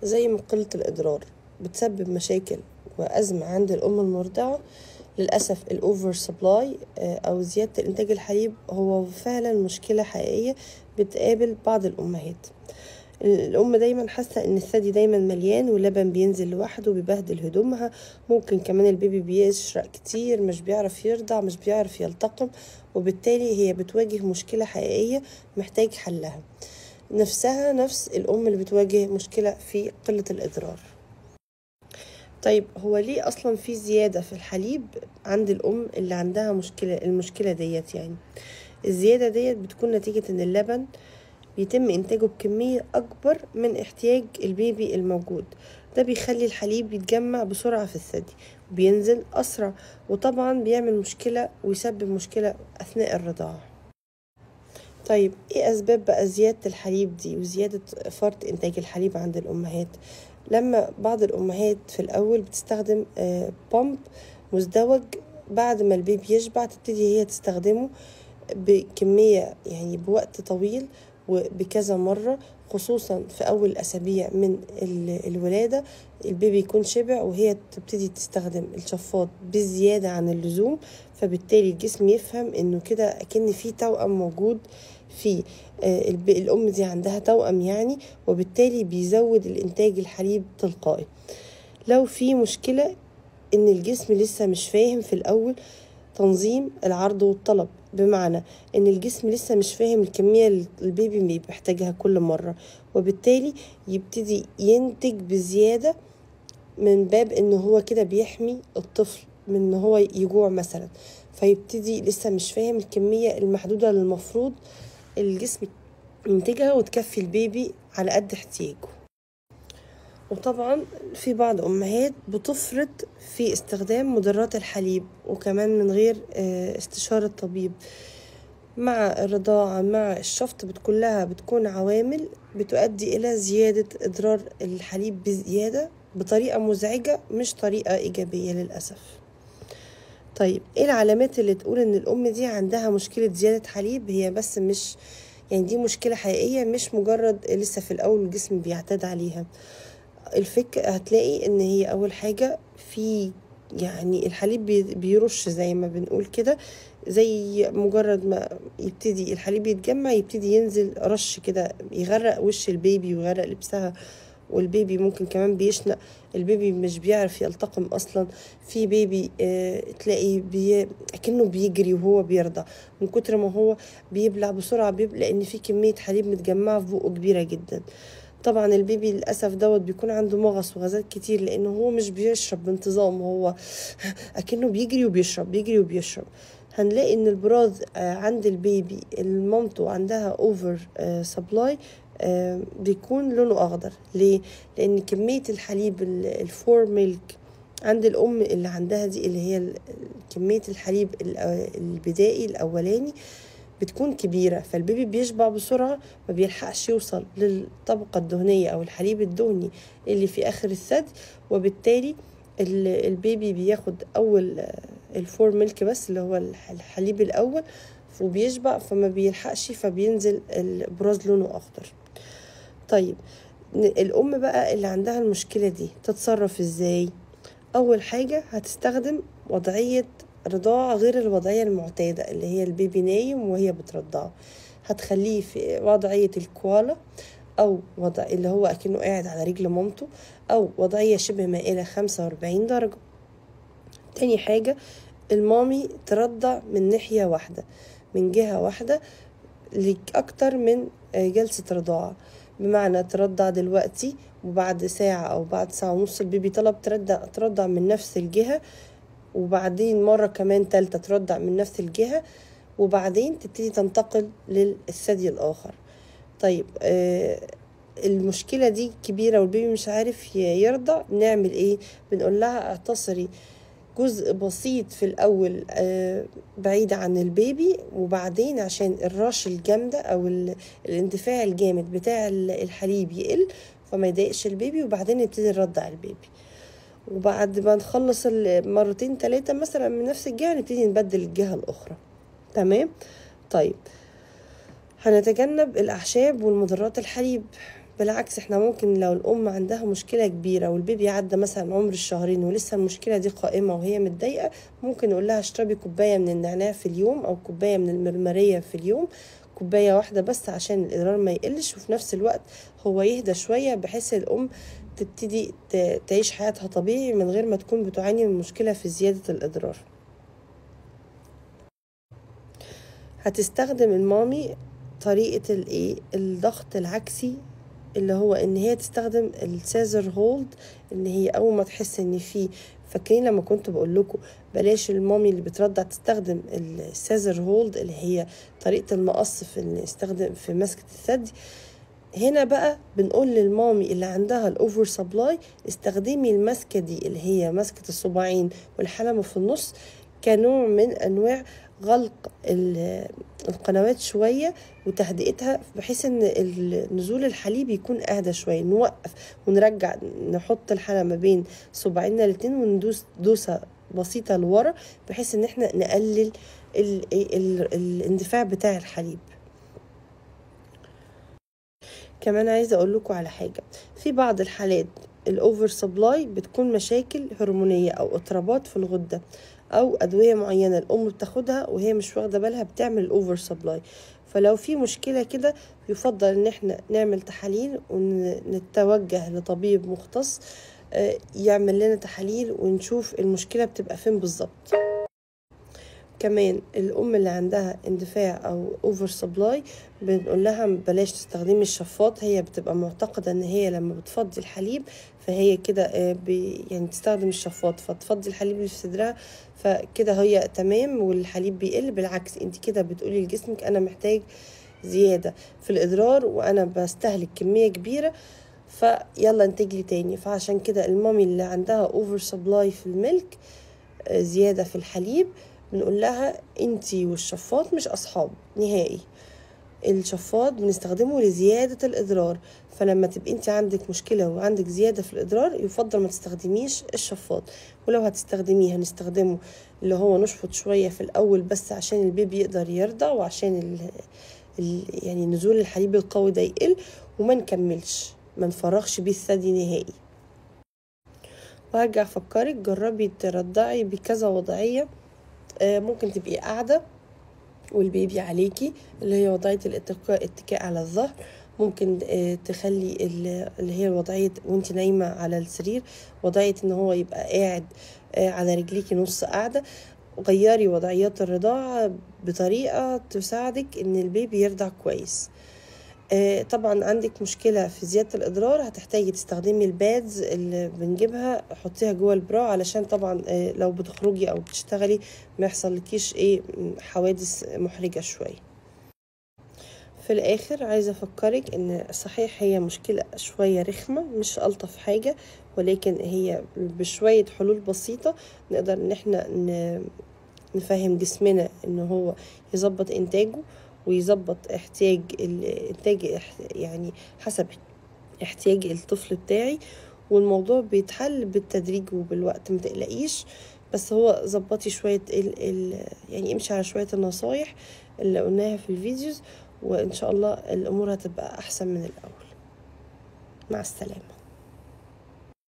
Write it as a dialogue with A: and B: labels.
A: زي ما قلة الإدرار بتسبب مشاكل وأزمة عند الأم المرضعة، للأسف ال over supply أو زيادة الإنتاج الحليب هو فعلا مشكلة حقيقية بتقابل بعض الأمهات. الأم دايما حاسة إن الثدي دايما مليان واللبن بينزل لوحده وبيبهدل هدومها، ممكن كمان ال baby بيشرق كتير، مش بيعرف يرضع، مش بيعرف يلتقم، وبالتالي هي بتواجه مشكلة حقيقية محتاج حلها. نفسها نفس الأم اللي بتواجه مشكلة في قلة الإدرار. طيب هو ليه أصلا في زيادة في الحليب عند الأم اللي عندها مشكلة المشكلة ديت؟ يعني الزيادة ديت بتكون نتيجة إن اللبن بيتم إنتاجه بكمية أكبر من احتياج البيبي الموجود، ده بيخلي الحليب يتجمع بسرعة في الثدي وبينزل أسرع، وطبعا بيعمل مشكلة ويسبب مشكلة أثناء الرضاعة. طيب إيه أسباب بقى زيادة الحليب دي وزيادة فرط إنتاج الحليب عند الأمهات؟ لما بعض الأمهات في الأول بتستخدم pump مزدوج، بعد ما ال baby يشبع تبتدي هي تستخدمه بكمية، يعني بوقت طويل وبكذا مرة، خصوصا في أول أسابيع من الولادة ال baby يكون شبع وهي تبتدي تستخدم الشفاط بزيادة عن اللزوم، فبالتالي الجسم يفهم إنه كده أكن في توأم موجود في الأم دي عندها توأم يعني، وبالتالي بيزود الإنتاج الحليب تلقائي. لو في مشكلة إن الجسم لسه مش فاهم في الأول تنظيم العرض والطلب، بمعنى ان الجسم لسه مش فاهم الكمية اللي ال baby بيحتاجها كل مرة، وبالتالي يبتدي ينتج بزيادة من باب ان هو كده بيحمي الطفل من ان هو يجوع مثلا، فيبتدي لسه مش فاهم الكمية المحدودة اللي المفروض الجسم ينتجها وتكفي ال baby على قد احتياجه. وطبعا في بعض أمهات بتفرط في استخدام مدرات الحليب، وكمان من غير استشارة طبيب، مع الرضاعة مع الشفط كلها بتكون عوامل بتؤدي إلى زيادة إدرار الحليب بزيادة بطريقة مزعجة، مش طريقة إيجابية للأسف. طيب إيه العلامات اللي تقول إن الأم دي عندها مشكلة زيادة حليب؟ هي بس مش يعني دي مشكلة حقيقية، مش مجرد لسه في الأول الجسم بيعتاد عليها. الفك هتلاقي ان هي اول حاجة في يعني الحليب بيرش زي ما بنقول كده، زي مجرد ما يبتدي الحليب يتجمع يبتدي ينزل رش كده، يغرق وش ال baby ويغرق لبسها، وال baby ممكن كمان بيشنق، ال baby مش بيعرف يلتقم اصلا. في baby تلاقي كأنه بيجري وهو بيرضع من كتر ما هو بيبلع بسرعة، لان في كمية حليب متجمعة في بقه كبيرة جدا. طبعا ال baby للاسف دوت بيكون عنده مغص وغازات كتير، لانه هو مش بيشرب بانتظام، هو اكنه بيجري وبيشرب بيجري وبيشرب. هنلاقي ان البراز عند ال baby اللي مامته عندها over supply بيكون لونه اخضر. ليه؟ لان كمية الحليب ال fore milk عند الام اللي عندها دي اللي هي كمية الحليب البدائي الاولاني بتكون كبيرة، فال baby بيشبع بسرعة، ما بيلحقش يوصل للطبقة الدهنية أو الحليب الدهني اللي في آخر الثدي، وبالتالي ال baby بياخد أول ال fore milk بس اللي هو الحليب الأول وبيشبع، فما بيلحقش فبينزل البراز لونه أخضر. طيب الأم بقى اللي عندها المشكلة دي تتصرف إزاي؟ أول حاجة هتستخدم وضعية رضاعة غير الوضعية المعتادة اللي هي ال baby نايم وهي بترضعه، هتخليه في وضعية الكوالا أو وضع اللي هو أكنه قاعد على رجل مامته، أو وضعية شبه مائلة 45 درجة. تاني حاجة ال mommy ترضع من ناحية واحدة، من جهة واحدة لأكتر من جلسة رضاعة، بمعنى ترضع دلوقتي وبعد ساعة أو بعد ساعة ونص ال baby طلب ترضع من نفس الجهة، وبعدين مرة كمان تالتة ترضع من نفس الجهة، وبعدين تبتدي تنتقل للثدي الآخر. طيب المشكلة دي كبيرة وال baby مش عارف يرضع، نعمل ايه؟ بنقول لها اعتصري جزء بسيط في الأول بعيد عن ال baby، وبعدين عشان ال rush الجامدة أو الاندفاع الجامد بتاع الحليب يقل فما يضايقش ال baby، وبعدين نبتدي نرضع ال baby. وبعد ما نخلص مرتين تلاتة مثلا من نفس الجهة نبتدي نبدل الجهة الأخرى. تمام؟ طيب هنتجنب الأعشاب والمضرات الحليب. بالعكس احنا ممكن لو الام عندها مشكلة كبيرة والبيبي عدى مثلا عمر الشهرين ولسه المشكلة دي قائمة وهي متضايقة، ممكن نقول لها اشربي كوباية من النعناع في اليوم او كوباية من المرمريه في اليوم، كوباية واحدة بس عشان الادرار ما يقلش، وفي نفس الوقت هو يهدى شوية بحيث الام تبتدي تعيش حياتها طبيعي من غير ما تكون بتعاني من مشكلة في زيادة الادرار. هتستخدم المامي طريقه الضغط العكسي، اللي هو ان هي تستخدم ال scissor hold، ان هي اول ما تحس ان في، فاكرين لما كنت بقول لكم بلاش المامي اللي بترضع تستخدم ال scissor hold اللي هي طريقه المقص في استخدم في مسكه الثدي. هنا بقى بنقول للمامي اللي عندها ال over supply استخدمي المسكه دي اللي هي مسكه الصباعين والحلمه في النص كنوع من انواع غلق القنوات شوية وتهدئتها، بحيث ان نزول الحليب يكون اهدى شوية. نوقف ونرجع نحط الحلمة بين صباعنا الاتنين وندوس دوسة بسيطة لورا، بحيث ان احنا نقلل الاندفاع بتاع الحليب. كمان عايزه اقول لكم على حاجة، في بعض الحالات ال over supply بتكون مشاكل هرمونيه او اضطرابات في الغدة او ادوية معينة الام بتاخدها وهي مش واخده بالها بتعمل ال over supply. فلو في مشكلة كده يفضل ان احنا نعمل تحاليل ونتوجه لطبيب مختص يعمل لنا تحاليل ونشوف المشكلة بتبقى فين بالظبط. كمان الام اللي عندها اندفاع او over supply بنقول لها بلاش تستخدمي الشفاط، هي بتبقى معتقده ان هي لما بتفضي الحليب فهي كده يعني تستخدم الشفاط فتفضي الحليب اللي في صدرها فكده هي تمام والحليب بيقل. بالعكس انت كده بتقولي لجسمك انا محتاج زيادة في الادرار وانا بستهلك كمية كبيرة فيلا انتج لي تاني. فعشان كده المامي اللي عندها over supply في ال milk زيادة في الحليب بنقول لها انتي والشفاط مش اصحاب نهائي، الشفاط بنستخدمه لزيادة الادرار، فلما تبقي انتي عندك مشكلة وعندك زيادة في الادرار يفضل ما تستخدميش الشفاط، ولو هتستخدميه هنستخدمه اللي هو نشفط شوية في الاول بس عشان البيبي يقدر يرضع وعشان يعني نزول الحليب القوي ده يقل، وما نكملش ما نفرغش بيه الثدي نهائي. وهرجع افكرك جربي ترضعي بكذا وضعية، ممكن تبقي قاعدة والبيبي عليكي اللي هي وضعية الاتكاء على الظهر، ممكن تخلي اللي هي وضعية وانت نايمة على السرير، وضعية ان هو يبقى قاعد على رجليكي نص قاعدة. غيري وضعيات الرضاعة بطريقة تساعدك ان البيبي يرضع كويس. طبعا عندك مشكلة في زيادة الإدرار هتحتاجي تستخدمي ال pads اللي بنجيبها حطيها جوه ال bra، علشان طبعا لو بتخرجي او بتشتغلي ما يحصلكيش ايه حوادث محرجة شوية. في الاخر عايزة افكرك ان صحيح هي مشكلة شوية رخمة مش الطف حاجة، ولكن هي بشوية حلول بسيطة نقدر ان احنا نفهم جسمنا ان هو يظبط انتاجه ويظبط احتياج الانتاج يعني حسب احتياج الطفل بتاعي، والموضوع بيتحل بالتدريج وبالوقت ما تقلقيش. بس هو ظبطي شوية يعني امشي على شوية النصايح اللي قلناها في الفيديوز، وان شاء الله الامور هتبقى احسن من الاول. مع السلامة.